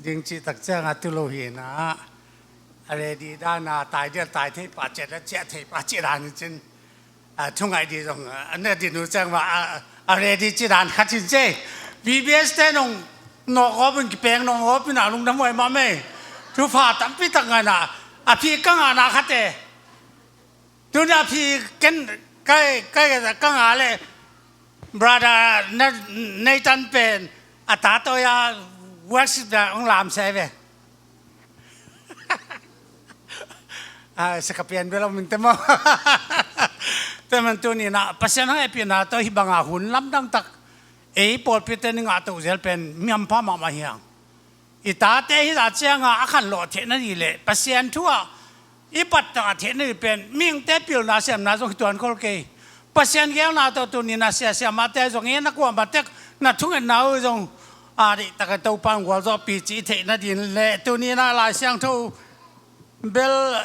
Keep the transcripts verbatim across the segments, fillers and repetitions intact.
ding cih tak ciangah tu lo hi na, a ready dan a tai dia tai thei pah ciat le ciah thei pah ciat dan cin, a thungaih di zong a ne di nu ciang mah a, a ready cih dan khat cin cei. B B S te nong nawk awpin kipeng nong awpin a lungdam huai mah mei. Thupha tampi tak ngaina a phi ka ngahna khat e. Tuna phi ken kai kai ka nga le brother Nathan pen a ta toya worship da ong lam sai ve. A sakapian bel om in te maw? Te man tuni na Pasian hong hehpihna tawh hih banga hun lamdang tak ei pawlpite ni ngah toh zel pen miampha mahmah hiang. I tate hi zah cianga a khanlawh theihna dih le Pasian thu ah i pattah theihna dih pen mihingte pilna siamna zong hi tuan khol kei. Pasian gelna tawh tuni na siasia mahte zong i na kuamah tek na thungetna uh zong a deihtak a Topa in gualzawhpih cih theihna din le tuni na Lai Siangtho bel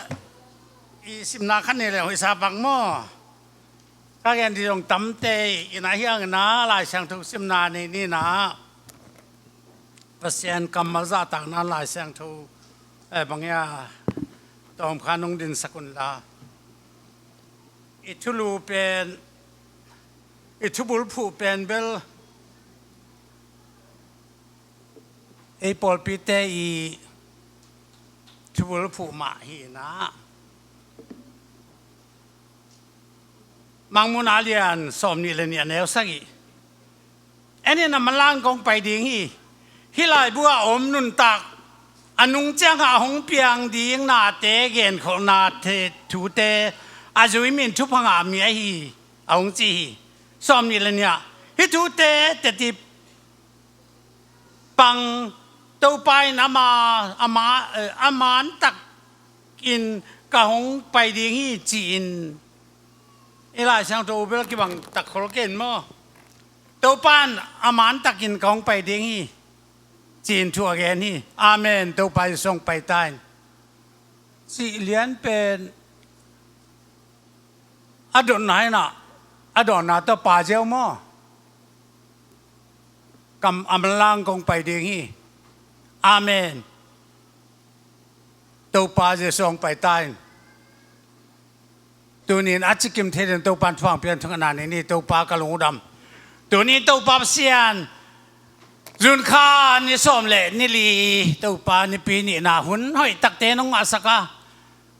i simna khan ni le hoihsa bang maw? Ka gen di zong tamte i na hiang na Lai Siangtho simna nei ni na. Pasian kammal zahtakna Lai Siangtho, eh, bang ia tawm kha nong dinsak un la. I thulu pen, i thubulphuh pen bel ei pawlpite i thubulphuh mah hi na. Mangmuhna lian sawm nih le nih a neu sagih. En in a manlang kong pai ding hi. Hih laibu a om nuntak a nung ciangah a hong piang ding nate genkholhna thute a zui min thupha ngah mi ahi a hong ci hi. Sawm nih le nih ah hih thute tetip pang Topa in ama, ama, eh, a mantak in ka hong pai ding hi ci-in i Lai Siangtho bel kibang tak khol ken maw? Topa in a mantak in ka hong pai ding hi ci-in thu a gen hi. Amen. Topa Jesu hong pai ta in. Cih lian pen a dotna in ah a dawnna tawh pa ziau maw? Kam a manlang kong pai ding hi. Amen. Topa Jesu hong pai ta in. Tunin a cikim thei den Topa in thupha pian thung a na ni ni Topa ka lungdam. Tunin Topa Pasian zun kha ni sawm le ni li Topa nipi nihna hun hoih takte nong ngahsak a.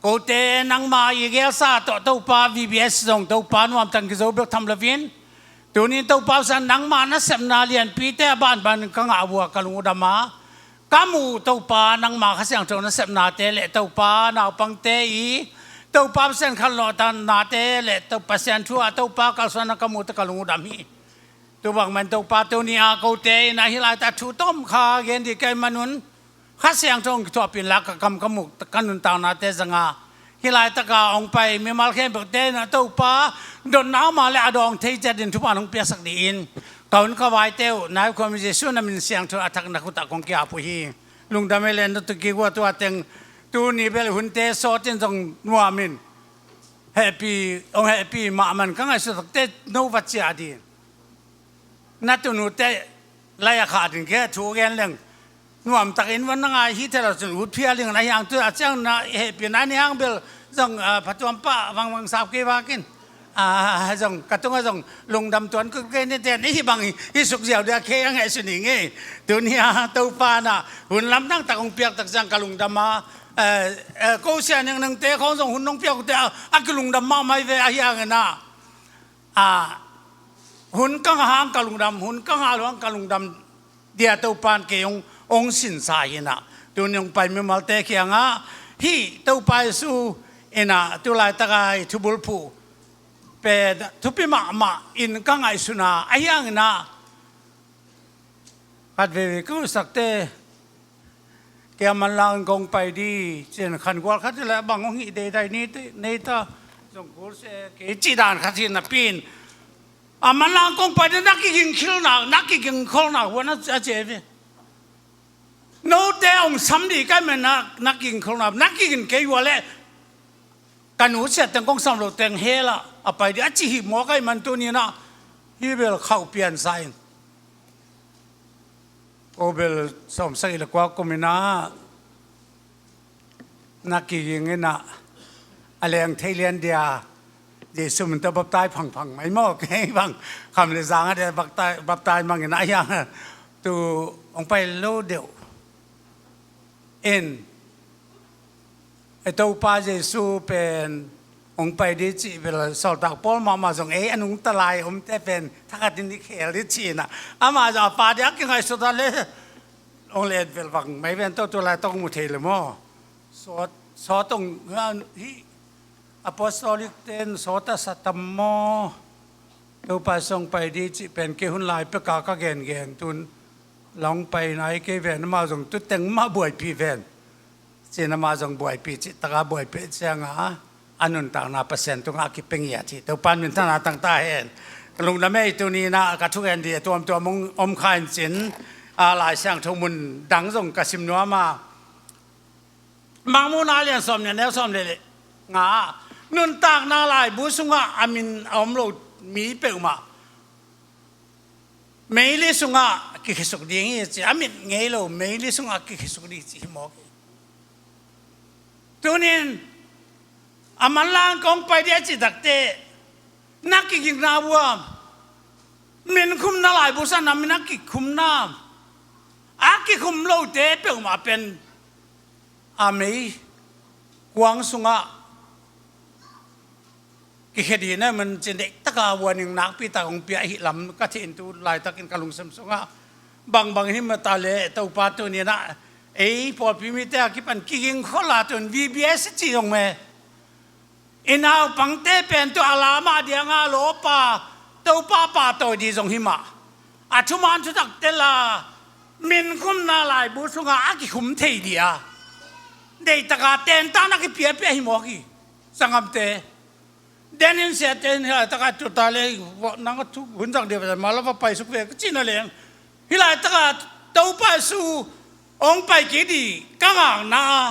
Kote nangma i gelsa tawh Topa V B S zong Topa nuamtang kizo bek tham lovin. Tunin Topa Pasian nangma nasepna lianpite a banban ka ngah vua ka lungdam a. Ka muh Topa nangma Kha Siangtho nasepnate le Topa naupangte i Topa Pasian khanlawhtanate le Topa Pasian thu a Topa kalsuanna ka muh tawh ka lungdam hi. Tubang man Topa tuni a kote in a hih laitak thu tawm kha gen di kei manun Kha Siangtho hong kithuahpih in la ka kam ka muk ka nuntaknate zanga hih laitaka hong pai mimal khempeuhte in a Topa dotna ama le a dawng thei ciat in thupha hong piaksak dih in ka hun ka vaite uh nai khuami Jesu na min siangtho a thak na khutah kong kiap uh hi. Lungdam ei le na tuki gua tua teng tuni bel hunte sawt in zong nuam in hehpih hong hehpih mahmah in ka ngaihsut takte no va ciah dih in. Na tunute lai a khah ding ke thu gen leng nuamtakin van na ngai hi thei lo cun ut phial ding na hiang tu a ciang na hehpihna ni hang bel zong phatuam pah vangvang sap kei vakin zong ka tungah zong lungdam tuan kut kei ni ten i hi bang hi suk ziau dia kei a ngaihsun hi ngei. Tuni a Topa na hun lamdang tak hong piak tak ciang ka lungdam a ko sia ning nangte khawng zong hun nong piak uh te a kilungdam mahmah hi ve a hiang in a a hun ka ngah hang ka lungdam hun ka ngah lo hang ka lungdam dia Topa in kei hong hong sinsa hi in a tuni hong pai mimalte kiangah hih Topa Jesu in a tu laitaka i thubulphuh pen thupi mahmah in ka ngaihsun a a hiang in a khat veve ka huaisakte kei a manlang kong pai di cin khangual khat le bang hong hih deidai ni te nei ta zong kul se kei ci dan khat hi napi in a manlang kong pai di na kiging khilna na kiging kholna huan a ce ve. Note hong sam di kai men na na kiging kholna na kiging kei hua le ka nu sia teng kong sam lo teng hela a pai di a ci hi maw kai man tuni na hi bel khauh pian sa in Ko bel sawmsagih le kua kum in ah na kiging in ah a leng thei lian dia Jesu min tawh baptai phangphang mai maw? Kei bang kham le zang a dia baptai, baptai mang in ah hiang tu hong pai lo deuh in, e, Topa Jesu pen hong pai di cih bel sawltak Paul mahmah zong ei a nungta lai omte pen thakhat in i khel di cih in ah, amah zong a pa dia kingaihsut a le hong let vel vang mai ven tawh tu lai tawh hong mu thei le maw? Sawt, sawt hong, hih apostolic ten sawt a sa tam maw? Topa Jesu hong pai di cih pen kei hun lai peka ka gengen tun la hong pai nai kei ven, amah zong tu teng mah buaipih ven. Cin amah zong buaipih cih taka buaipih cianga a nuntakna Pasian tungah a kipia ngiat hi. Topa in minthanna tang ta hen. Ka lungdam ei, tuni in ah ka thugen di a tuamtuam hong om kha in cin, a, Lai Siangtho mun dang zong ka sim nuam a, Mangmuhna lian sawm nih, neu sawm le le nga, nuntakna laibu sungah a min a om lo mi peuhmah meili sungah kikhesuk ding hi ci, a mit ngei lo meili sungah kikhesuk ding ci hi mawk hi. Tunin a manlang kong pai dia ci takte na kigingna buam, min khumna laibu sungah na min a kikhumna, a kikhum lote peuhmah pen a mei kuang sungah kikhia ding na man cin deih taka warning nakpi tak hong pia ahih lam ka theih in tu laitakin ka lungsim sungah bangbang hi mata le Topa tuni in ah ei pawlpi mite a kipan kiging khol a tun V B S ci zong me i naupangte pen tu a lamah dianga lawpa Topa pahtawi di zong hi mah. A thuman thutak tel a min khumna laibu sungah a kikhum thei dia deih taka tentan a kipiapia hi mawk hi. Sanggamte, den in siate in hih laitaka tuta le nang a thu hun zang dia mala va paisuk ve ka cihna leng hih laitaka Topa Jesu hong pai kik di ka ngakna a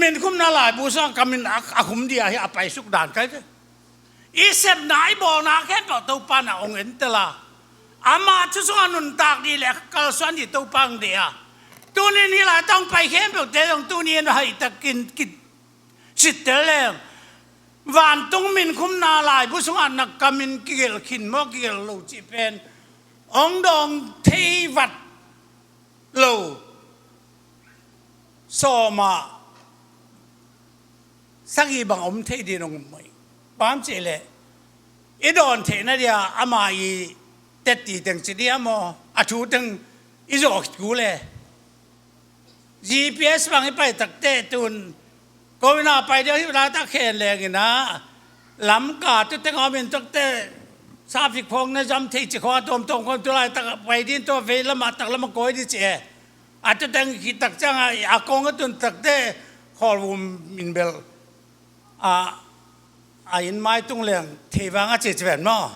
min khumna laibu sungah ka min a, a khum dia hi a paisuk dan kai ve. I sepna i bawlna khempeuh Topa na hong entel a, ama thu sungah nuntak di le kalsuan di Topa hong deih a, tunin hih laitang pai khempeuhte zong tunin haitakin ki sittel leng vantung min khumna laibu sungah na ka min kigelh khin maw kigelh lo cih pen hong dawng thei vat lo sawmah sagih bang om thei din hong mai. Bang cih leh i dawn theihna dia ama i tetti teng ci dia maw, a thu teng i zawh khit kul e. G P S bang i pai takte tun ko in a pai dia hi laitak khen leng in a lamka tu teng om in takte traffic khawng na zam thei ci khawng a tuamtuam khawng tu laitak pai din tua vei lamah tak lamah kawi di ci e. A tu teng khit tak ciangah a kong a tun takte khawlvum in bel a, a inn mai tung leng thei vang a ci ci ven maw?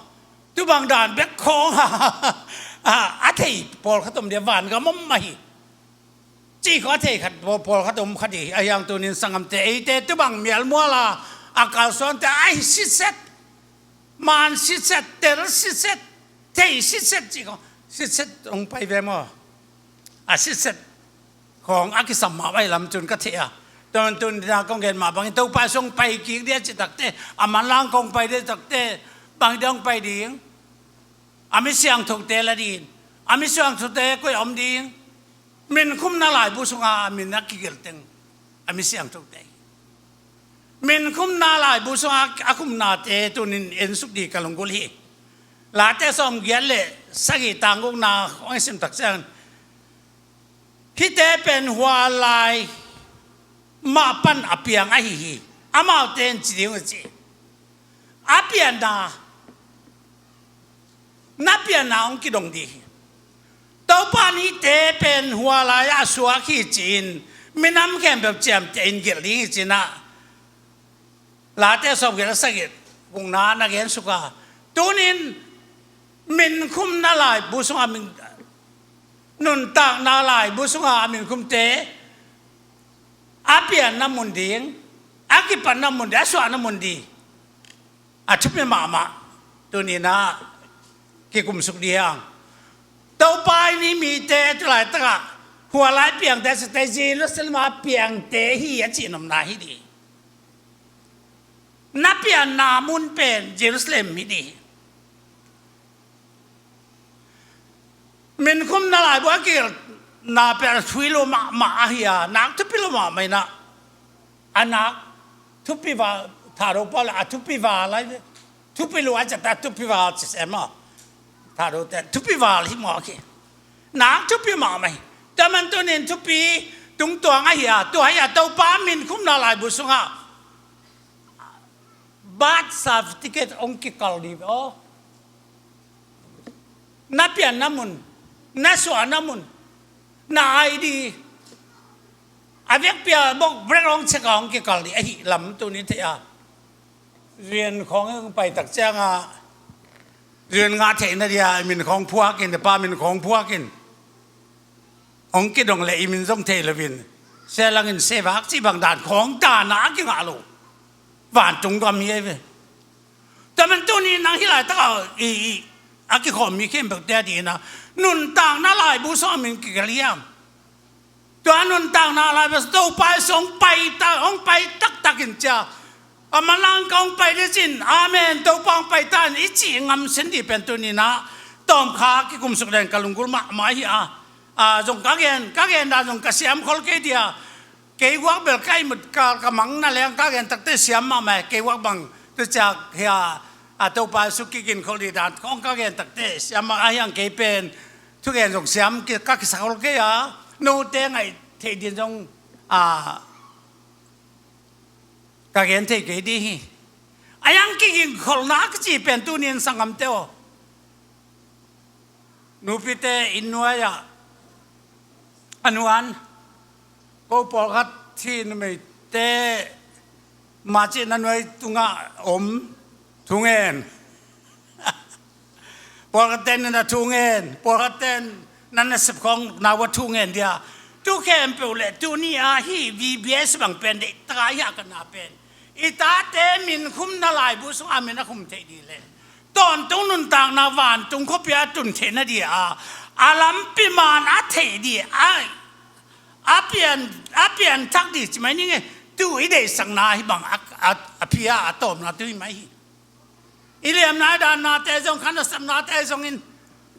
Tu bang dan bek khawng a, a, a thei pawlkhat om dia vangam om mah hi. Ci khawng a thei khat pawl, pawlkhat om khat hi a hiang tunin sanggamte eite tu bang mialmual a, a kalsuante a hi sitset. Man sitset, tel sitset, thei sitset ci khawng sitset hong pai ve maw? A sitset khawng a kisam mah bai lam cun ka thei a. Tuan tun dina kong gen mah bangin Topa sung pai kik dia ci takte, a manlang kong pai dia takte, bang dia hong pai ding? A mi siangthote la ding, a mi siangthote koi a om ding? Min khumna laibu sunga a min a kigelh teng a mi siangthote hi. Min khumna laibu sunga a khumnate tunin ensuk di ka lunggulh hi. Late sawmgiat le sagih tang gukna hong sim tak ciang, hihte pen hua lai mah pan a piang ahi hi. Amaute in ci ding uh ci. A pianna, na pianna hong kidong ding hi. Topa in hihte pen hua lai-ah a suak hi ci-in minam khempeuh ciamteh in gelh ding hi ci-in ah Late sawmgiat le sagih gukna na gensuk a, tunin min khumna laibu sungah min, nuntakna laibu sungah a min khumte a pianna mun ding, a kipatna mun ding, a suahna mun ding a thupi mahmah tuninah kikumsuk ding hi hang. Topa in hih mi te, tu laitakah hua lai piangte, sate Jerusalem a piangte hi a cih nopna hi dih. Na pianna mun pen Jerusalem hi dih. Minkhumna laibu a kigelhna pen a thupi lo mahmah ahi a, nak thupi lo mahmah inah, a nak thupi val, Thado pau le a thupi val lai ve. Thupi lo a cihta thupi val ci sem a. Thado te thupi val hi mawk hi. Nak thupi mahmah hi. Tua man tunin thupi tungtuang ahi a, tua hi a, Topa minkhumna laibu sungah birth certificate hong kikal dih ve aw. Na pianna mun, na suahna mun, na I D, a vekpi a background check a hong kikal dih ahih lam tuni thei a. Rian khawng hong pai tak ciangah rian ngah theihna dia min khawng phuakin, pa min khawng phuakin, hong kidong le i min zong thei loin, se langin se vak cih bang dan khawng dan a kingah lo. Vantung gam hi ei ve. Tua man tuni nang hih laitak a i, i, a kikhawm mi khempeuhte a dihna nuntakna laibu sung a min kigelh hiam? Tua nuntakna laibu sung Topa Jesu hong pai ta, hong pai taktakin cia, a manlang ka hong pai dih cin, amen, Topa hong pai ta in i cih ngamsen dih pen tuninah tawmkha kikumsuk den ka lunggulh mahmah hi a. A, zong ka gen, ka gen dan zong ka siam khol kei dia. Kei guak bel ka ihmut kal ka mang na leng ka gen takte siam mahmah e. Kei guak bang tu ciak hia, a, Topa Jesu kiginkhol dih dan kong ka gen takte siam mah a hiang kei pen thugen zong siam ki, ka kisak hol kei a. Note ngaih theih din zong, a, ka gen thei kei dih hi. A hiang kiginkholna ka ci pen tunin sanggamte aw, nupite inn nuai-ah a nuan, ko pawlkhat hi numeite, macih na nuai tungah om thungen. Pawlkhatte na thungen, pawlkhatte na nasep khawng na va thungen dia. Tu khempeuh le tuni a hi V B S bang pen deih taka hi a ka na pen i tate minkhumna laibu sungah min a khum theih dih le tawntung nuntakna vantung khuapi a tun theihna dia a lampi man a theih dih a, a pian, a pianthak dih ci mai ning e. Tu i deihsakna hi bang a, a, a pia a tawpna tu hi mai hi. I liamna i dannate zong, khanasapnate zongin,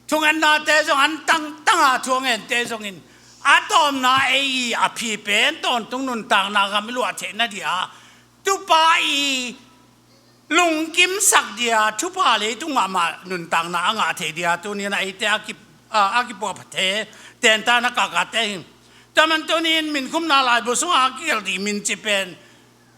thungennate zong, an tangtanga thu a ngente zongin a tawpna ei i a phi pen tawntung nuntakna gam i luah theihna dia tupa i lungkimsak dia, thupha leitung mahmah nuntakna a ngah thei dia tunin a eite a ki, a, a kipuahphat he tenta na kakate hi. Tua man tunin minkhumna laibu sungah a kigelh dih min ci pen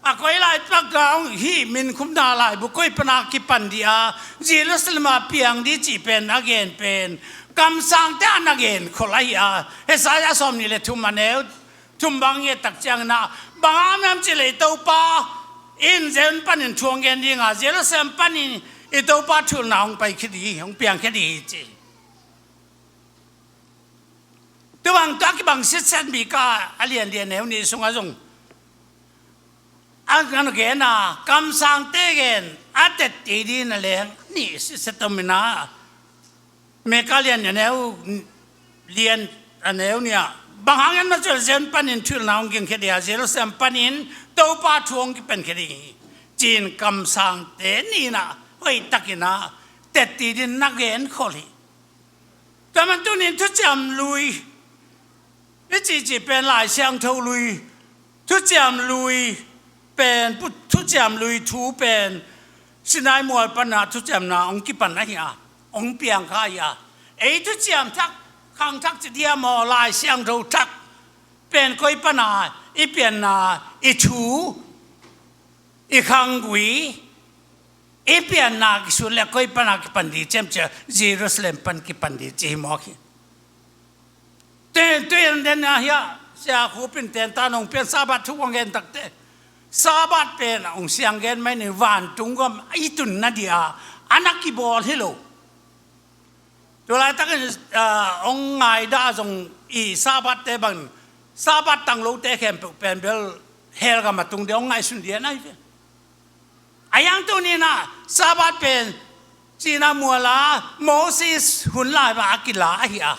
a koi lai pak ka hong hi. Minkhumna laibu koi pana kipan dih a, Jerusalem a piang dih cih pen a gen pen kamsangte a na gen khol ahi a. Isaiah sawmnih le thum a neu thum bang ngiat tak ciangin a, bang hang hiam cih leh i Topa in Zion panin thu hong gen ding a, Jerusalem panin i Topa thulna hong pai khia dih hi, hong piang khia dih hi ci. Tua bang tua kibang sitset Mika a lian lian neu nih sungah zong a, a na gen a, kamsangte gen a tetti dih na leng nih sitset om in a, Mika lian a neu, lian a neu nih ah, bang hang hiam na cih leh Zion panin thulna hong ging khia dih a, Jerusalem panin Topa thu hong kipan khia ding hi ci-in kamsangte nih in a hoihtakin a tetti dih in na gen khol hi. Tua man tunin thuciam lui i cihcih pen Lai Siangtho lui, thuciam lui pen, pu-, thuciam lui thu pen Sinai mual pana thuciamna hong kipan ahi a, hong piang kha ahi a. Ei thuciam thak, khang thak ci dia maw, Lai Siangtho thak pen koi pana i pianna, i thu, i khanggui, i pianna kisut le koi pana kipan dih ciam cia, Jerusalem pan kipan dih ci hi mawk hi. Ten, ten den a hiah sia khupin ten ta nong pian Sabbath thu kong gen takte, Sabbath pen a hong siang gen mai ni, vantung gam i tunna dih a, a na kibawl hi lo. Tua laitakin, ah, hong ngaida zong i Sabbath te bang, Sabbath tang lote khempeuh pen bel hell gam a tung dih hong ngaihsun dih a nai ve. A hiang tuninah Sabbath pen Sinai muala Moses hun lai bang a kila ahi a.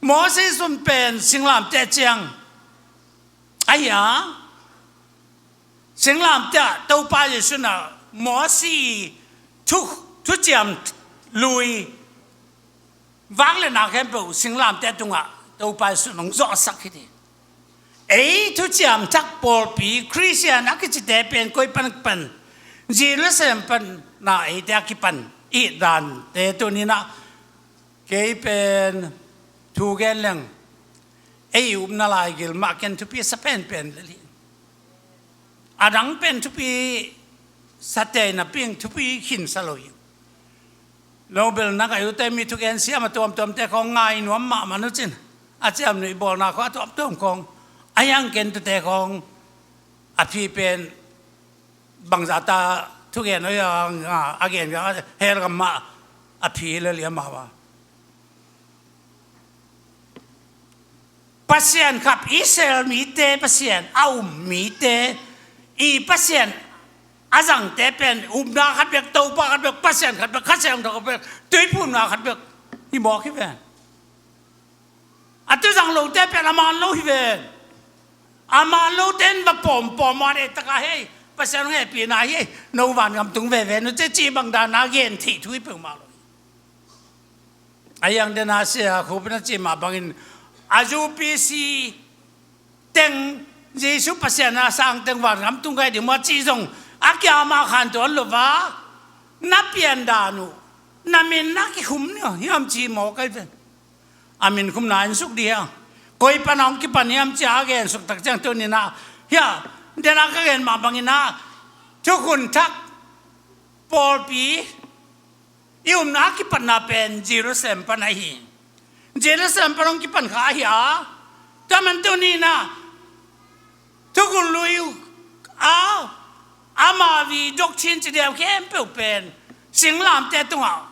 Moses un pen singlamteh ciang ahi a, singlamteh ah Topa Jesu in ah Moses thu, thuciam lui vak le na khempeuh singlamteh tungah Topa Jesu in hong zawhsak hi ti. Ei thuciam thak pawlpi Khristian a kicite pen koi pan pan, Jerusalem pan na eite a kipan i dante tuni in ah kei pen thu gen leng ei upna laigil mah ken thupi sa penpen lel hi. A dang pen thupi sa tei napi in thupi khinsa lo hi. Nobel na ngai ute mi thugen siam a tuamtuamte khawng ngai nuam mahmah nu cin. A ciam nuih bawlna khawng a tuamtuam khawng a hiang ken tute khawng a phi pen bangzah ta thugen a, a gen a hel gam mah a phi le liam mah a. Pasian khap Israel mite, Pasian a um mite i Pasian a zangte pen upna khat bek, Topa khat bek, Pasian khat bek, Kha Siangtho khat bek, tuiphumna khat bek hi mawk hi ven. A tuzang lote pen a man lo hi ven. A man lote in va pawmpawm a, deih taka hei Pasian hong hehpihna hi, no vangam tung veve nu ci, ci bang dana gen theih thu hi peuhmah lo hi. A hiang dena sia khupin a cih mah bangin a U P C teng Jesu Pasian a sang teng vangam tung kai ding maw cih zong a kiama khantuan lo va, na pian dan uh na min na kikhum ni hiam ci maw kai ven. A min khumna in suk dih hiang. Koi pan a hong kipan hiam cia a gen suk tak ciang tuni in ah hia, dena ka gen mah bangin ah thukhun thak pawlpi i umna a kipatna pen Jerusalem pan ahi. Jerusalem pan hong kipan kha ahi a, tua man tuni in ah thukhun lui a ama vi doctrine ci diam khempeuh pen singlamteh tungah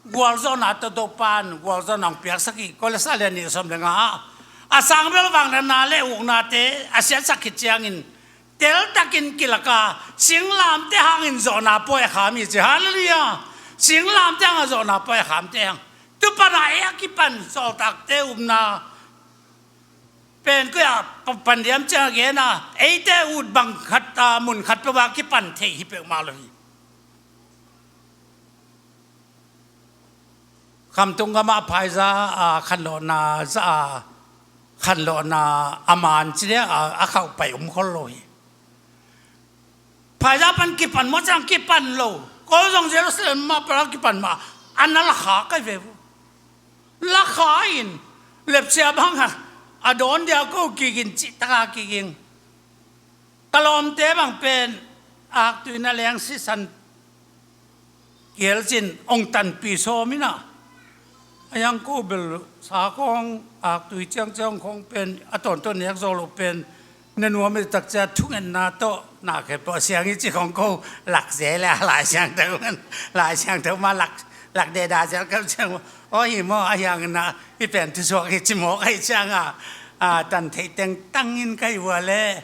gualzawhna tawh Topa in gualzawhna hong piaksak hi. Kolose lian nih sawm le nga ah a sang bel vangliatna le uknate a siatsak khit ciangin teltakin kilaka singlamteh hangin zawhna pawi a kham hi ci. Halleluiah. Singlamteh hangin zawhna pawi a khamte hang tu pan a ei a kipan sawltakte upna pen koi a pan diam ciang a gen a, eite ut bang khat a mun khat peuh a kipan theih hi peuhmah lo hi. Khamtung gamah phaiza a khanlawhna za a khanlawhna a man ci dia a khauh pai um khol lo hi. Phaiza pan kipan maw ciang kipan lo. Ko zong Jerusalem mah pan a kipan mah a na lakha kai ve uh. Lakha in lepsia bang a dawn dia ko kigin cih taka kiging. Ka lawmte bang pen aktui na leng sisan kielcin ong tanpi sawm ina a yang ko bel sa kong aktui ciangciang kong pen a tawntawn nek zo lo pen na nuam i takcia thungetna tawh na khe pawh siang i ci kong ko lak ze le a Lai Siangtho, Lai Siangtho ma lak, lak deda zel kau ciang aw hi maw a hiang na i pen thusuak i ci mawk ahi cianga a tan theih teng tangin kai ua le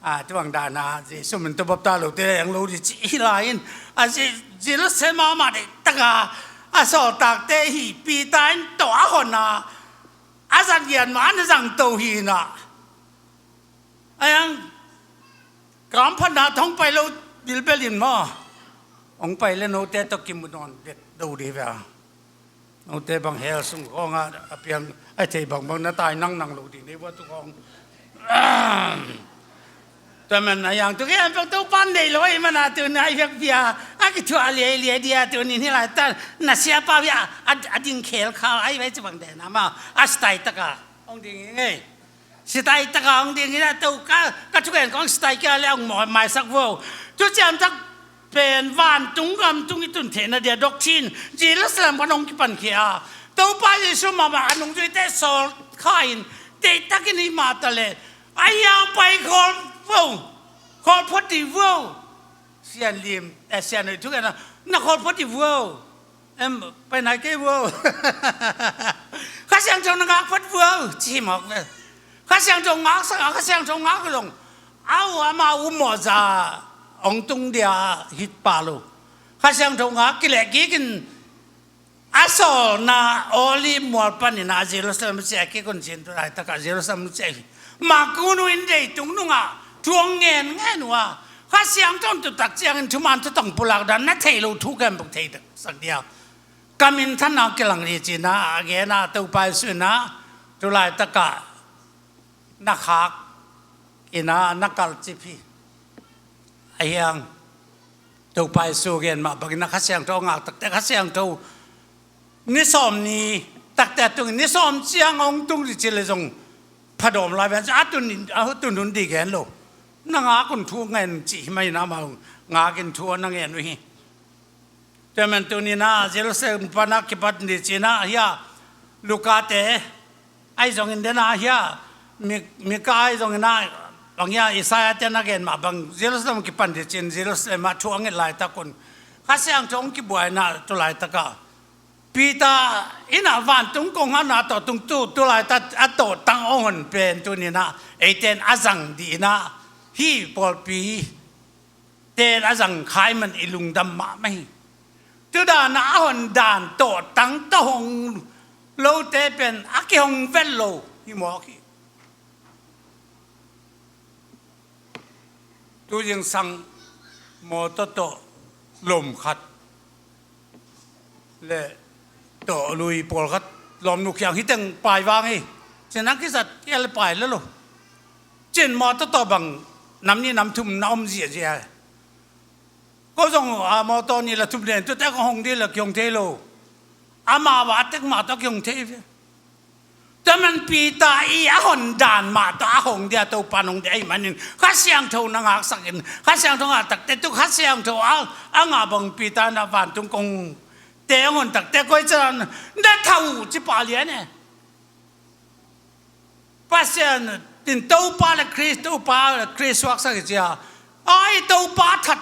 a tuang dana Jesu min tawh bapta lote leng lo di ci hi lai-in a Jerusalem mahmah deih taka a sawltakte hi Peter in tawh a hon a a zat giat mah a na zangto hi na a yang kamphatna thong pai lo bilbel in maw hong pai le note tawh kimu nawn vet do di ve a. Note bang hell sung khawngah a piang a thei bangbang na tai nangnang lo ding nei bua tu khawng. Tua man a yang tu ke an pang to pan nei lo i mana tu nai vek bia a kithuah liai liai dia tu ni ni lai ta na sia pa bia a ding khel kha ai vai ci bang de na ma a stai taka hong ding ngei. Sitai taka hong ding hi na to ka, ka thugen kong sitai kia le hong mawi maisak vo. Thuciam tak pen vantung gamtung i tun theihna dia doctrine Jerusalem pan hong kipan khia a Topa Jesu mahmah a nungzuite sawl kha in deihtakin i mah ta le a hiang pai khawl vo, khawl phot dih vo. Sian lim, eh, sian hoih thugen a na khawl phot dih vo. Em, pai nai kei vo. Kha Siangtho na ngak phot vo ci mawk ve. Kha Siangtho ngak sak a Kha Siangtho ngak zong a u ama u mawhza hong tung dia hit pa lo. Kha Siangtho ngak kileh kikin A sawlna Olive mual panin ah Jerusalem ciah kik un ci-in, tu laitakah Jerusalem ciah hi. Makunu in deitung nungah thu hong ngen ngen uh a, Kha Siangtho in tu tak ciangin thuman thutong pulak dan na theih loh thu khempeuh thei sak dia. Ka minthanna hong kilang hi ci-in ah a gen a, Topa Jesuh in ah tu laitakah na khak in ah na kalcip hi. Ahi hang Topa Jesuh gen mah bangin ah Kha Siangtho a ngak takte, Kha Siangtho ni sawm ni takte a tungin ni sawm ciang hong tung dih ci leh zong phadawm lai ven, a tun, a tun hun dih gen lo. Na ngak un thu ngen cih hi mah in ah amau ngakin thu a na ngen uh hi. Tua man tuni-in ah Jerusalem pan a kipan dih ci-in ah, hiah Luka-te ahi zongin den ah, hiah Mi-, Mika ahi zongin ah, bang hiah Isaiah-te na gen mah bang Jerusalem kipan dih ci-in Jerusalem ah thu a nget laitak un Kha Siangtho hong kibuai in ah tu laitakah Peter in ah vantung kong hana tawh tung tu, tu laitak a tawhtang hong hon pen tuni-in ah eite in a zang dih in ah hih pawlpi ten a zang khai man i lungdam mahmah hi. Tudan a hon dan tawhtang tawh hong lote pen a kihong vet lo hi mawk hi. Tu zingsang mawtaw tawh lom khat le tawh lui pawlkhat lawmnu kiang hi teng pai vang hi. Cin a kizat kia le pai le lo. Cin mawtaw tawh bang nam nih nam thum na om ziahziah. Ko zong a mawtaw nih le thum nen tu tek a hong dih le kihong thei lo. Amau a tek mah tawh kihong thei ve. Tua man Peter i a hon dan mah tawh a hong dia Topa nong dia ahih manin Kha Siangtho na ngaksak in, Kha Siangtho ngak takte tu Kha Siangtho a, a ngah bang Peter na vantung kong te hong hon takte koi can na thau ci pah lian e. Pasian in Topa le Khrist, Topa le Khrist suaksak hi cia. Ai Topa that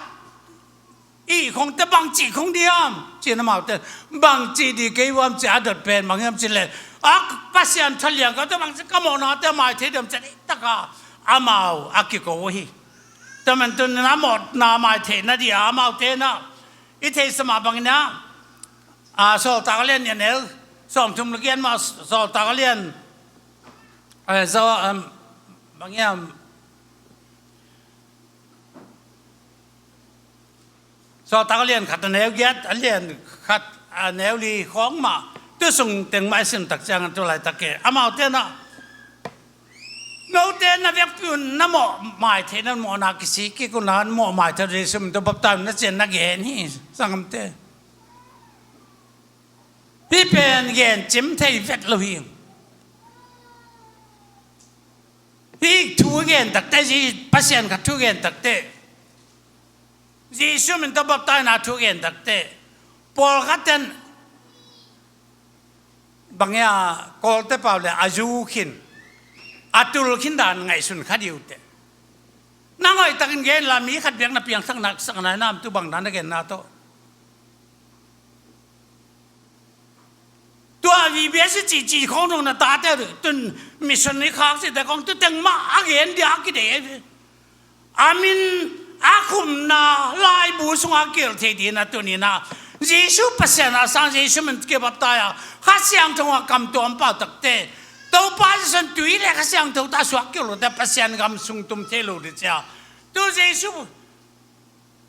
i khong te bangci khong diam ci na mau te bangci di kei uam ci a dot pen bang hiam ci le a Pasian thaliang ka te bangci ka mawna te mai thei diam ci taka amau a kiko hi. Taman tun na mawna mai thei na dia amau te na i thei sama bangin a a Sawltak a lian nia neu sawm thum le giat ma Sawltak a lian a zaw bang hiam Sawltak a lian khat a neu giat, a lian khat a neu li khawng mah tu sung teng mah i sim tak ciangin tu laitak ke amau tenah note na vekpi un na mawh mai theih na mawhna kisik kik un a na mawh mai thei Jesu min tawh baptai un na cian na gen hi sangamte. Hih pen gen cim thei vet lo hi. Hih thu gen takte, Pasian khat thu gen takte, Jesu min tawh baptaina thu gen takte, pawlkhat ten bang hia Kawlte pau le a zu khin, a tul khin dan ngaihsun kha dih uh teh. Na ngaihtakin gen la mi khat biakna piangsak nak sak nai nam tu bang dan a genna tawh. Tua V B S cihcih khawng dong na tate uh tun mission i khak cihte khawng tu teng mah a gen dia a kidei ahi ve. A min a khumna laibu sungah a kil thei dina tunina Jesu Pasian a sang Jesu min kibaptai a Kha Siangtho a kam tuam pau takte Topa Jesu in tui le Kha Siangtho ta suak kil lote Pasian gam sung tum thei lo di cia. Tu Jesu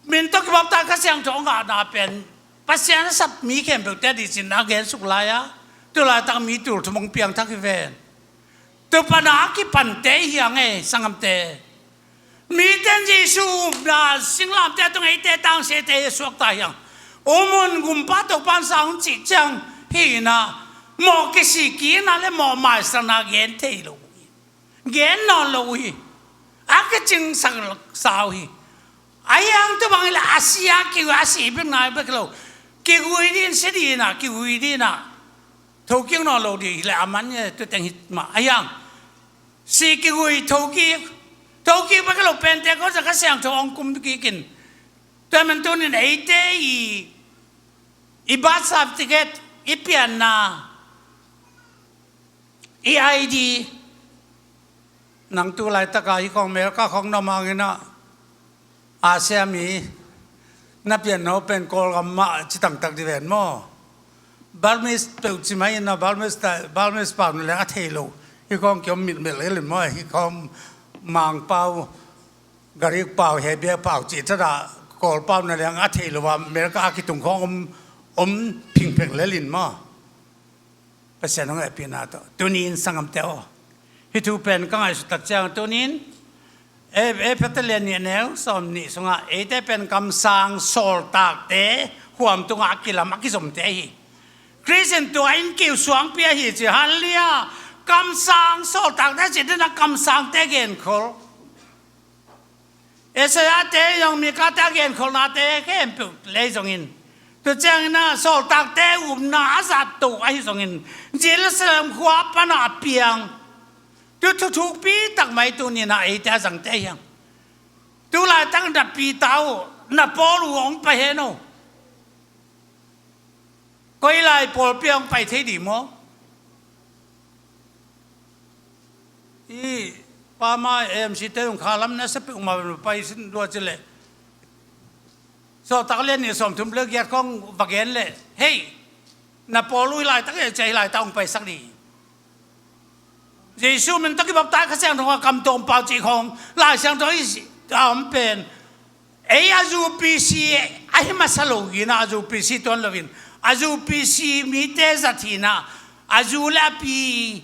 min tawh kibaptai Kha Siangtho ngahna pen Pasian a sap mi khempeuhte a dicin a gen suk lai a, tu laitak mi tul thum hong piangthak hi ven. Tu pana a kipante hi a ngei sangamte. Mite in Jesu upna singlamte a tung eite tangsete hi a suakta hi ang. Umun gumpa Topa in sa hong cih ciang hi ina mawh kisik kikna le mawh maisakna gen thei lo. Gen nawn lo uh hi. A kicingsak sa uh hi. A hiang tu bang hi le a si a kigui a si bek nai bek lo. Kigui din si dina kigui dina. Thokik nawn lo di hi le a man nge tu teng hit mah a hiang. Si kigui thokik. Thokik bek lo pente ko sa Kha Siangtho hong kum kikin. Tua man tunin eite i i birth certificate i pianna i I D nang tu laitaka hi khawng America khawng na mangin ah Asia mi na pianna uh pen Kawlgam mah ci tangtak di ven maw? Burmese peuh ci mai in a, Burmese ta-, Burmese pau na leng a thei lo. Hih khawng kiom mitmel el in maw, hih khawng Mangpau, Garik pau, Hebia pau cih tada Kawl pau na leng a thei lo a, America a kitung khawng om, om phingpheng lel in maw. Pasian hong hehpihna tawh tuni in sanggamte aw, hih thu pen ka ngaihsut tak ciang tuni in, e, Efesa lian nih a neu sawm nih sungah eite pen kamsang sawltakte, huam tungah a kilam a kizomte ahi hi. Khristian tua in kiu suangpi ahi ci, halleluiah. Kamsang sawltakte ci dena kamsangte genkhol. Isaiah-te zong, Mika-te a genkholhnate khempeuh lei zongin, tu ciangin a sawltakte upna a zat to ahi zongin, Jerusalem khua pana a piang. Tu thuthukpi tak mai tuni in a eite a zangte hiang. Tu laitak na Peter uh, na Paul uh hong pai hen aw. Koi lai pawlpi ah hong pai thei dih maw? I pama A M C te hong khalam na sa peuhmah pai sin lua ci leh. Sawltak lian nih sawmthum le giat khawng va gen leh, hei, na pawl uh hih laitak e cia hih laitak hong paisak dih. Jesu min tawh kibaptai, Kha Siangtho a kam tawm pau cih khawng Lai Siangtho i si-, a om pen. Ei a zu P C ahi masa lo in a, a zu P C tuan lo in, a zu P C mite zat hi in a, a zu le a pi,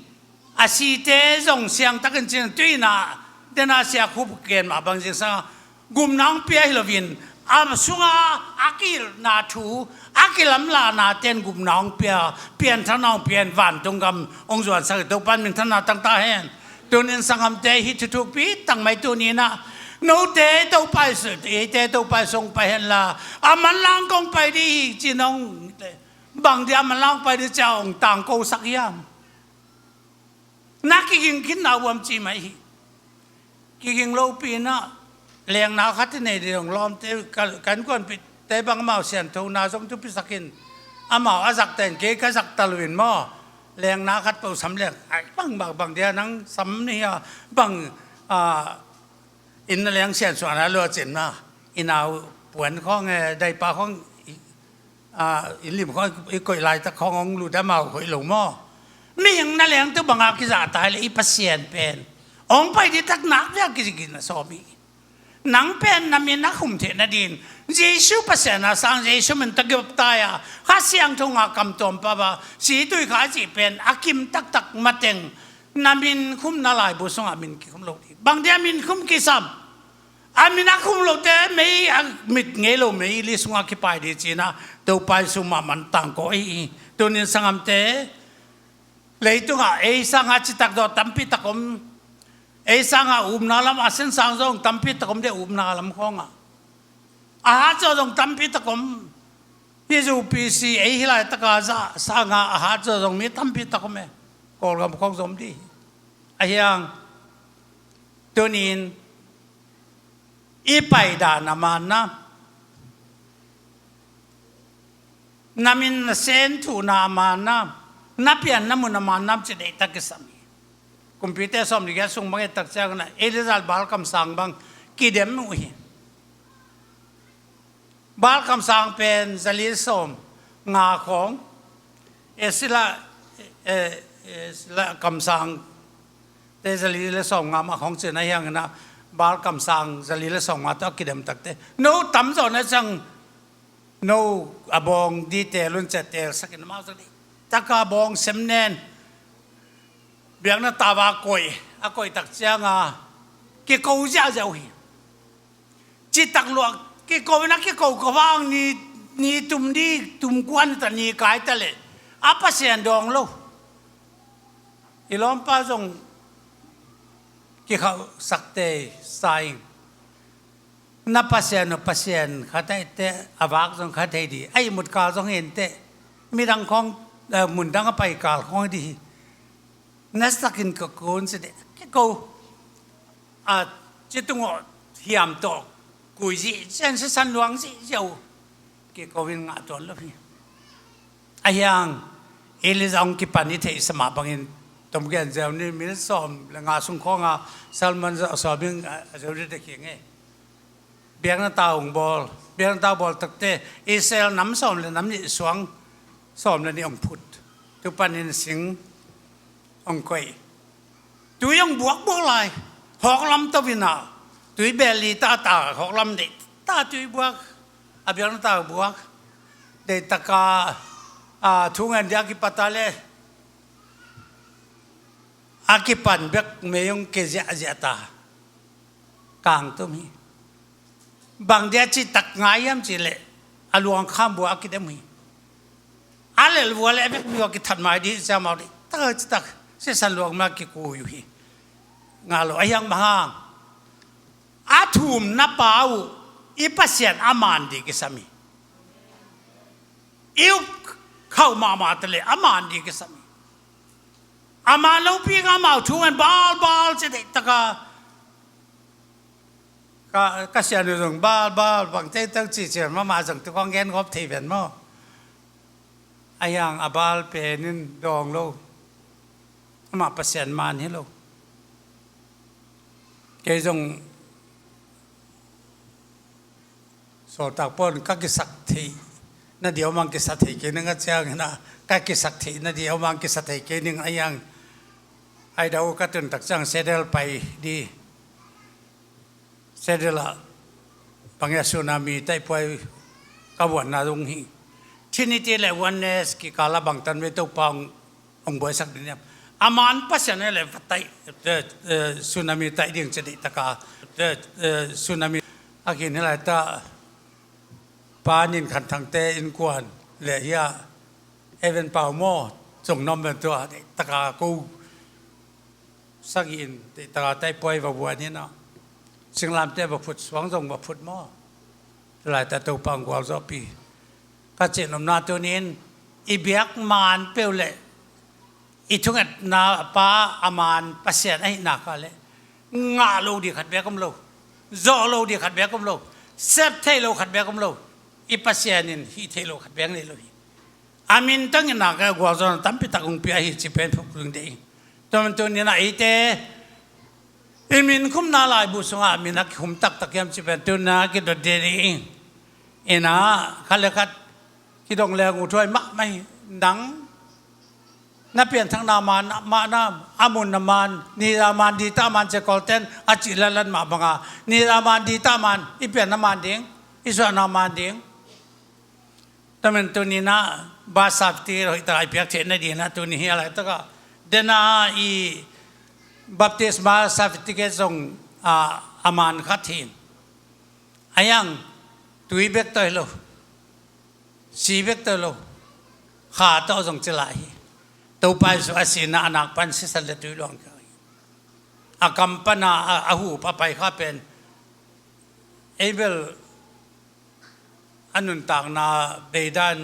a site zong siangtakin cin tu in a, dena sia khup gen mah bang zing sang a, gupna hong pia hi lo in, a sunga a kihilhna thu, a kilamlahna ten gupna hong pia, pianthakna hong pia in vantung gam hong zuansak hi. Topa'n minthanna tang ta hen. Tunin sanggamte, hih thuthukpi tak mai tuni in a, note Topa Jesu, eite Topa Jesu hong pai hen la, a manlang kong pai dih hi ci nong, bang dia a manlang pai dih cia hong tangkosak hiam? Na kiging khin na uam ci mai hi. Kiging lopi in a, lengna khat i nei dih hong lawmte, ka, ka innkuanpihte bang amau sianthona zong thupisak in, amau a zakta in kei ka zakta lo in maw. Lengna khat peuh sam leng, ai, bang, bang, bang dia nang sam ni a, bang, a, inn na leng siansuahna lua cin na, i nau puan khawng e, daipa khawng, i, a, inn lim khawng i koih laitak khawng hong lut a, amau hoih lo maw? Mihing na lengtu banga kizahta hi leh i Pasian pen hong pai dih tak nak via kizigin a sawm hi. Nang pen na min a khum theih nadin Jesu Pasian a sang, Jesu min tawh kibaptai a, Kha Siangtho nga kam tuam pau a, si tui kha a cih pen a kim taktak mateng, na min khumna laibu sungah min kikhum lo dih. Bang dia min khum kisam? A min a khum lote mei a mit ngei lo mei li sungah kipai dih ci in a, Topa Jesu mahmah tangko ei. Tunin sanggamte, leitungah ei sangah citak zaw tampi tak om. Ei sangah upna lam a sinsang zong tampi tak om dih, upna lam khawngah. A hat zaw zong tampi tak om. Hih zu P C ei hih laitaka zah sangah a hat zaw zong mi tampi tak om e. Kawlgam khawng zong om dih. A hiang, tunin i paidan a manna, na min na sen thuhna a manna, na pianna mun a manna ci deihtak kisam hi. Kumpite sawm le giat sung bang i et tak ciangin a, Elijah Baal kamsang bang kidem uh hi. Baal kamsang pen zali sawm nga khawng, Israel, eh, Israel kamsang te zali le sawm nga mah khawng cin a hiangin a, Baal kamsang zali le sawm nga tawh a kidem takte. No tamzawhna ciang no a bawng dite lun cia telsakin amau zali taka bawng sem nen biakna tau a koih, a koih tak cianga kiko ziahziah uh hi. Citak luah kiko in a kiko ko vang ni, ni tum di, tum kuan ta ni kai ta le a Pasian dawng lo. I lawmpa zong kikhauhsak tei sa ing. Na Pasian uh Pasian khat ahih teh, a vak zong khat hi dih. A ihmut kal zong hi in teh. Midang khawng, eh, mundang a pai kal khawng hi dih hi. Na sakin ka kun si dih. Kiko. A, ci tungawh hiam tawh. Kui zih, sian sisan luang zih ziau. Kiko in ngah tuan lo hi. A hiang, Elijah hong kipan i theihsa mah bangin, tom gen ziau ni, minit sawm le nga sung khawnga Solomon zah sawm in a, a zo dede khing e. Biakna tau hong bawl, biakna tau bawl takte, Israel nam sawm le nam nih suang Sawm le nih hong phut. Tu panin sing hong koih. Tui hong buak buak lai. Hawk lam to vina. Tui bel li ta ta hawk lam deih ta tui buak. A biakna ta buak. Deih taka, a, thu ngen dia kipata le. A kipan bek mei hong ke ziahziah ta. Kang tum hi. Bang dia cih tak ngai hiam cih leh a luang kham bua a kidem hi. A lel vua le a vek vua kithat mai di sia mau di. Tak cih tak sisan luang ma kikui uh hi. Nga lo a hiang bang hang. A thumna pa uh i Pasian a man di kisam hi. I up khauh mahmah ta le a man di kisam hi. A man lopi nga mau thu ngen balbal ci deih taka. Ka, ka sian uh zong balbal bang teiteu cihcian mama zong tu kong gen gawp thei ven maw? A hiang a bal penin dawng lo. Amah Pasian man hi lo. Kei zong sawltak pawn ka kisak theih na dia omang kisa thei kei ning a ciangin a ka kisak theih na dia omang kisa thei kei ning a hiang. Ai dau ka tun tak ciang Seattle pai di. Seattle ah bang ia tsunami taihpuai ka vuanna zong hi. Trinity le Oneness kikala bangtan ve Topa hong buaisak ding hiam? A man Pasian le va taih, eh, eh, tsunami taih ding ci deih taka, eh, eh, tsunami a kin hi lai ta. Pa Nin Khan Thangte innkuan le hia Evan Pau maw, zong nom ben tua deih taka ko sagih in deih taka taihpuai va buai ni na. Singlamte va phut, suang zong va phut maw? Lai ta Topa hong gualzawhpi. Ka cih nopna tunin i biak man peuh le i thungetna pa a man Pasian ahi naka le ngah lo di khat bek om lo. Zawh lo di khat bek om lo. Sep thei lo khat bek om lo. I Pasian in hih thei lo khat bek nei lo hi. A min tangin naka gualzawhna tampi tak hong pia hi ci pen phuk ring de ing. Tua man tunin a eite i min khumna laibu sungah a min a kikhum taktak hiam ci pen tuna kidot de ing. Ina khat le khat kidong leng uh thuai mahmah hi. Nang na pianthakna man mahna a mun na man ni a man di ta man ce kawlten a cih latlat mah banga ni a man di ta man i pianna man ding i suahna man ding. Tamen tuninah basa fiti hoih taka i piak theihna dinah tuni hi a laitakah dena i baptisma certificate zong a, a man khat hin a yang tui bek toi lo. Si bek tawh lo. Kha tawh zong ci lai hi. Topa Jesuh a sihna a nak pan sisan le tui luang kha hi. A kam pana a, a hup a pai kha pen Abel a nuntakna beidan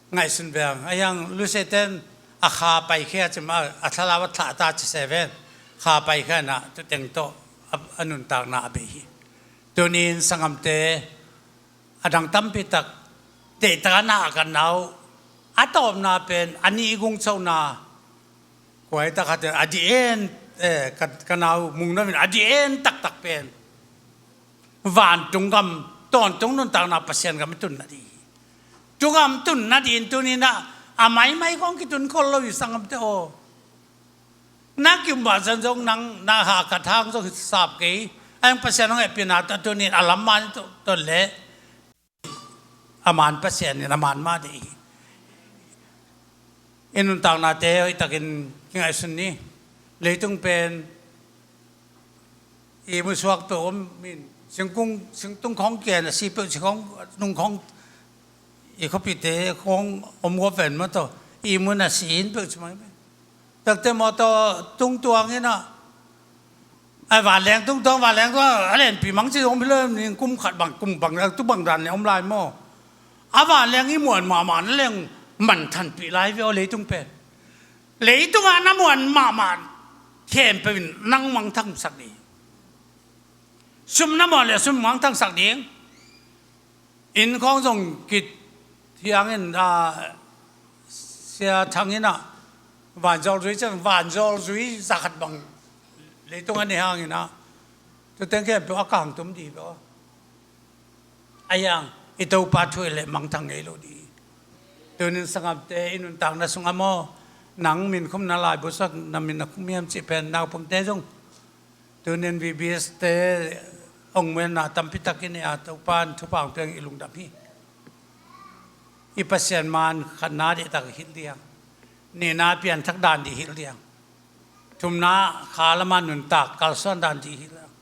ngaihsun veng a hiang Lusete'n a kha pai khia cima a thalawa thlah ta ci se ven. Kha pai khia na tuteng tawh a, a nuntakna a bei hi. Tunin sangamte a dang tampi tak deihtak a na a kan nau a tawpna pen a nih i gungchona kuai tak khat a di en, eh, ka, ka nau mung namin a di en taktak pen vantung gam tawntung nuntakna Pasian gam i tunna di hi. Tugam tunna di in tuninah a maimai kong kitun khol lo i sangamte aw. Na kiumbah zan zong nang na ha ka thang zong sap kei a yang Pasian hong hehpihna tawh tunin a lam man tawh le a man Pasian in a man mah dei hi. I nuntaknate hoihtakin kingaihsun ni. Leitung pen i musuak peuh om in singkung singtung khawng kian a si peuh ci khawng nung khawng i khuapite khawng om gua ven maw tawh i mun a si in peuh ci mai. Takte mawtaw tungtuang inah a vanleng tungtuang vanleng tuang a lenpi mangci om hi lo ning kum khat bang kum bang tu bang dan le om lai maw? A vanleng i muan mahmah na leng man thanpih lai ve aw leitung pen. Leitungah na muan mahmah khempeuh in nang mangthangsak ding. Sum na muan le sum mangthangsak ding. Inn khawng zong kit hiangin a sia thang inah vanzawl zui ciang vanzawl zui zakhat bang leitung a ni hanginah tuteng khempeuh a kangtum dih beuh a hiang i Topa thu i leh mangthang ngei lo dih. Tunin sanggamte i nuntakna sungah maw, nang min khumna laibu sungah na min a khum hiam cih pen naupangte zong tunin V B S te ong muanna tampi takin i a Topan thupha ong piang i lungdam hi. I Pasian man khatna dihtak hilh diang, nihna pianthak dan dih hilh diang, thumna kha lama nuntak kalsuan dan dih hilh diang,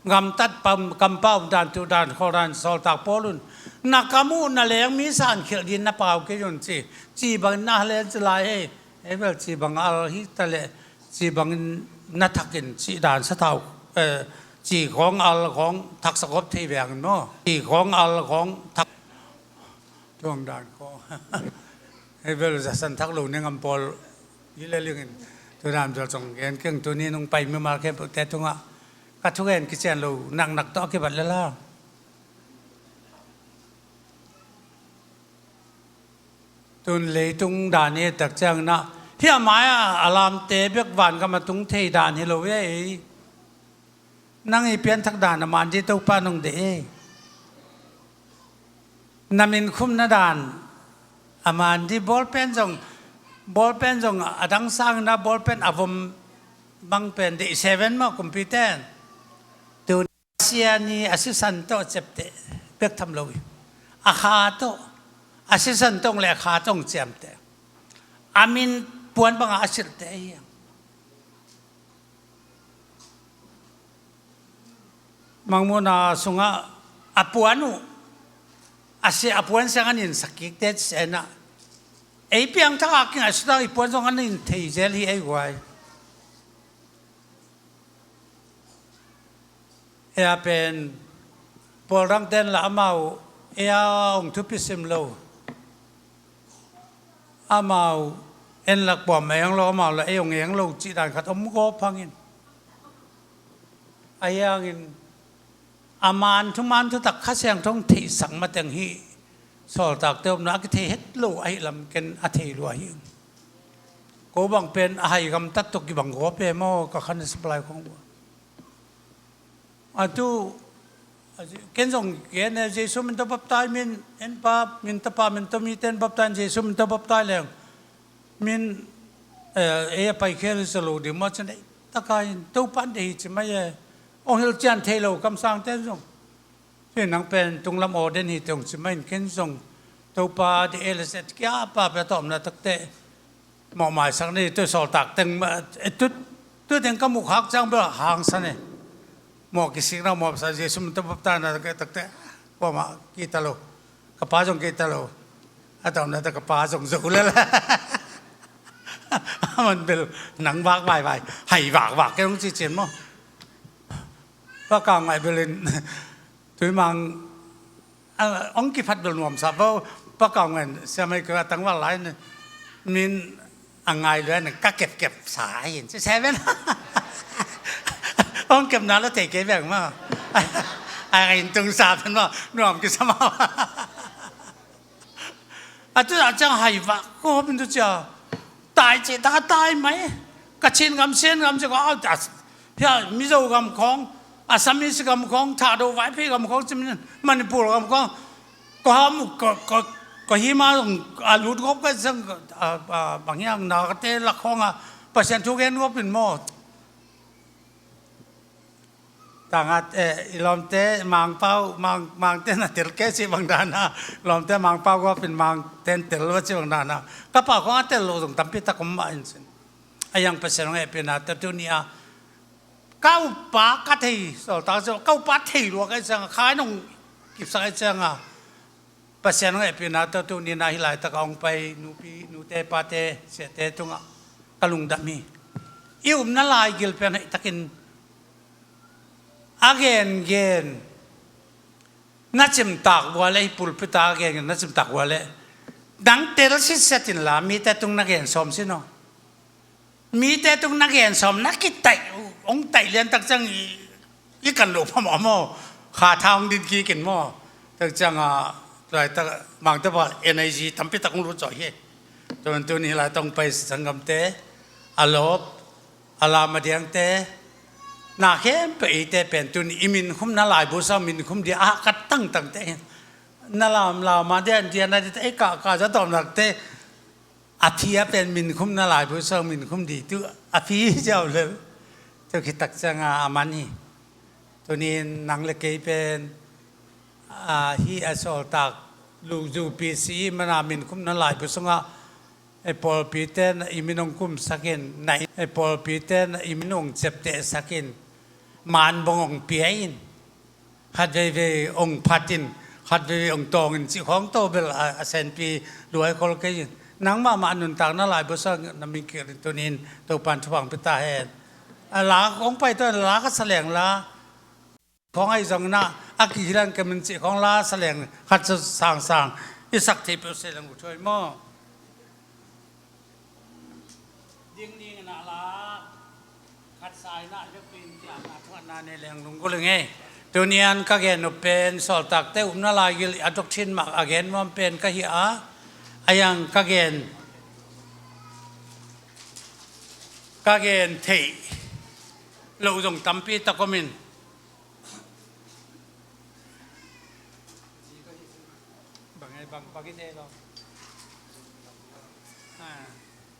gamtat pam kampau dan tu dan khawl dan sawltak Paul un na kam uh na leng mi san khilh din na pau kei un ci, ci bangin na halen ci lai ei, ei bel ci bang al hi ta leh ci bangin na thakin ci dan sa thau, eh, ci khawng al khawng thaksa gawp thei veng maw, ci khawng al khawng thak tuang dan khawng. Ei bel zasan thak lo nengam pawl hi le lingin tu dan bel zong gen keng tuni nung pai mimal khempeuhte tungah ka thugen kician lo naknak tawh a kibat le la. Tun leitung dan i et tak ciangin ah hih a mai-ah a lamte bek vangam a tung thei dan hi lo hi ei. Nang i pianthak dan a man dih Topa nong deih ei. Na min khumna dan a man dih, bawlpen zong, bawlpen zong a dang sangin ah bawlpen a vom bang pen deih seven maw kumpite in. Tun Pasian i a sisan tawh ciamteh bek tham lo hi. A kha tawh, a sisan tawh le a kha tawh ciamteh. A min puan bangah a silhte hi. Mangmuhna sungah a puan uh a sia, a puan siang an in sak kikte ci senah ei piangthak a kingaihsut a i puan zong an in thei zel hi ei guai. Ei a pen pawl dangte in la amau ei a hong thupi sim lo, amau en la kuamah eng lo, amau la ei hong eng lo cih dan khat om gawp hangin, ahi hangin a man thu man thutak Kha Siangtho hong theihsak mateng hih sawltakte omna a kithei het lo ahi lam ken a thei lua hi. Ko bang pen a hai gamtat tawh kibang gawp e maw, ka khan a supply khong uh. A tu ken zong gen e, Jesu min tawh baptai, min en pa, min tapa, min tawh mite in baptai, Jesu min tawh baptai leng min, eh, ei a pai khel hi sa lo ding maw, cin ei taka in Topa in deih hi ci mai e. Ong hilh cian thei lo kamsangte zong, tu nang pen tunglam aw den hi teh ong ci mai in ken zong Topa deih e le set kia pa pia tawmna takte mawhmaisak ni tu sawltak teng ma, e, tu, tu teng ka muh khak ciang bel hangsan e. Mawh kisikna mawhsa Jesu min tawh baptaina takte kuamah kihta lo. Ka pa zong kihta lo. A tawmna ta ka pa zong zo lel. A man bel nang vak vaivai, hai vakvak kei hong ci cin maw. Pa kau ngaih belin tuimang, a, ong kiphat bel nuamsa vo. Pa kau ngaih siamai kua tangval lai ne min a ngai lua ne ka kepkep sa in ci seven. Ong kepna la thei kei veng ma. A in tung sa pen ma nuam kisa ma. A tu a ciang hai vak ko hopin tu cia tai ci taka tai mai. Ka Chin gam Sen gam ci ko au ta. Hia Mizo gam khong, Assamese gam khong, Thado Vaiphei gam khong, ci min Manipur gam khong. Ko ham ko, ko, ko hima a lut gop ka sang, a, a, bang hiang na ka te lak khong a Pasian thu gen gop in maw. Tangat, eh, i lawmte Mangpau, Mang, Mangte na tel kei si bang dana, lawmte Mangpau gopin Mangten tel va si bang dana. Ka pa khong a tel lo zong tampi tak om mah in sin. A yang Pasian hong hehpihna te tu ni a. Ka upa ka thei, sawltak sawltak, ka upa thei lua ka i sang a, khai nong kipsak i sang a. Pasian hong hehpihna tawh tu ni na hih laitak a hong pai nupi, nute, pate, siate tungah ka lungdam hi. I upna laigil pen hoih takin a gengen na cimtak vua le, hih pulpit a gengen na cimtak vua le, nang tel sitset inla mite tung na gen sawm sin aw. Mite tung na gen sawm na kitaih uh, hong taih liantak ciang i, i kan loh phamawh maw. Kha tha hong din kikin maw. Tak ciang a, laitak Mangte pa N I G tampi tak hong lut zawh hi. Tuan tun hi laitak hong pai sanggamte, a lawp, a lam a diangte, na khempeuh eite pen tun i min khumna laibu sa min khum dia a ka tangtangte hi. na lam lam a dian dian a di te ei kah kah za tawm nak te a phi a pen min khum na lai bu song min khum di tu a phi ziau lel. Tu khitak ciang a a man hi. Tunin nang le kei pen a hi a sawltak lu zu pi si mana min khum na lai bu song a e pawlpi ten i min ong kum sakin na e pawlpi ten i min ong cep te sakin man bong ong pia in. Khat veivei ong phat in khat veivei ong tawng in cih khawng to bel a, a senpi luai khol kei in. Nangmah mah nuntak na lai bu song na min kir in tunin Topan thupang pita hen. A la kong pai to la ka sa leng la khawng ahi zongin ah a kihilan kemin cih khawng la sa leng khat sangsang i sak thei peuh se leng uh thuai maw? Dingding in ah la khat sa in ah hiapin tiam ah thuatna nei leng lunggulh ing ei. Tunian ka gen uh pen sawltakte upna lai gil a doctrine mah a gen nuam pen ka hi a, a yang ka gen ka gen theih loh zong tampi tak om in. Bang e bang bang in e lo. Ah.